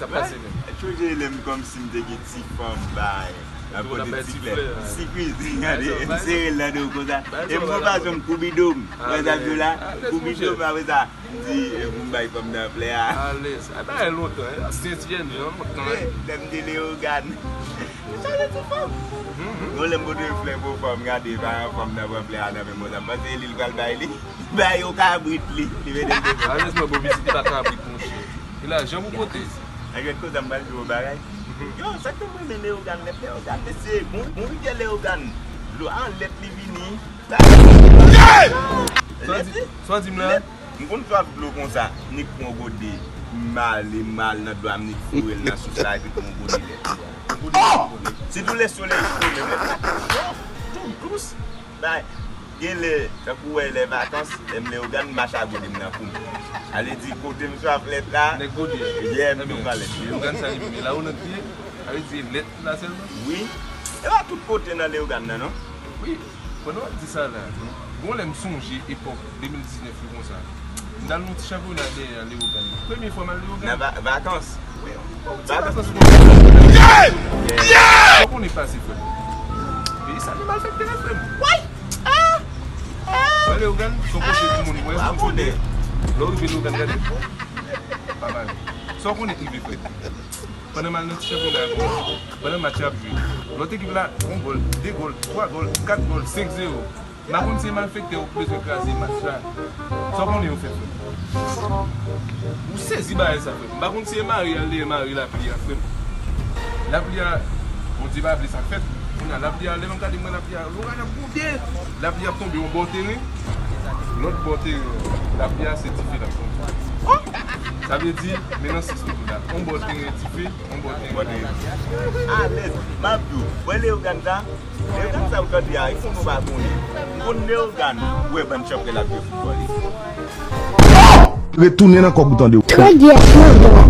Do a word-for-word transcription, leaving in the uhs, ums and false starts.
Sa pase menm. Chonje lè m kòmsi m te gen ti fanm bay. Ap pote ti flè. Sipriz. Gade, m sere l nan do konsa. E m pran pa janm koubido m. Wè sa m di w la? Koubido m apre sa. M di, e, pou m bay fanm nan flè a. Alèz. A, bagay lontan, hein. Se ti jèn jan, lontan, hein. Lè m te Leyogàn. Chale ti fanm. Gon lè m pote flè pou fanm, gade, pa fanm nan pran flè a nan men mwen, sa m panse li l pral bay li. Bay yon kabrit li. Li mete l devan. Alèz mwen, bon, pitit li pa kabrit, monchè. E lajan pou pote. Ankrèt koze m pral di w bagay. Yo, sa k fè m renmen Leyogàn nèt, Leyogàn, mesye, bon, bon rivyè Leyogàn. Dlo a anlèt li vini. Sa w di m la? M konn swaf dlo konsa, nik pran gode, m ale, m al nan dlo a, m nik foure l nan sous la, epi pran gode lèt. Sitou lè solèy cho, menm lè tou dous. Bay, gen lè, tankou wè lè vakans, lè m Leyogàn, m mache a gode m nan kou m. Ale di kote m swaf lèt la. Nèg gode. Yeah, m tou pran lèt. Leyogàn sa li menm, e la ou nan kriye? Sa vle di lèt la sèlman? Wi. E pa tout kote nan Leyogàn nan, non. Wi. Pandan w ap di sa la, gon lè m sonje epòk de mil diznèf yo konsa. M t al nan yon ti chanpyona dèyè Leyogàn. Premye fwa m al Leyogàn. Nan va-, vakans. Wi, yon ti vakans konsa. Sa w konnen pase, frè m? Peyi sa gen malfektè, frè m. Way! Mwen Leyogàn, se yon kote pou moun wè, pou moun konnen. Lè w rive Leyogàn, gade. Pa mal. Sa w konnen k rive, frè m? Pandan m al nan ti chanpyona a, pandan match la ap jwe, lòt ekip la, yon gòl, de gòl, twa gòl, kat gòl, senk zewo. M pa konn si se malfektè yo k bezwen kraze match la. Sa w konnen yo fè, frè m? Ou sezi bagay sa, frè m. M pa konn si se mari a l dèyè mari lapli a, frè m. Lapli a, Bondye pa vle sa k fèt. Kounye a, lapli a, lè m gade, m wè lapli a, loraj ap gwonde. Lapli ap tonbe yon bò teren. Lòt bò teren, lapli a, se dife l ap tonbe. Sa vle di, men nan sans nou tout la. Yon bò teren dife, yon bò teren. Alèz, m ap di w, wè Leyogàn sa, Leyogàn sa ou tande a, e fò nou pa konnen. M konn Leyogàn, ou wè bann chanpyè l ap jwe foutbòl. Retounen nan kòk ou tande. Trè byen, mwen bon.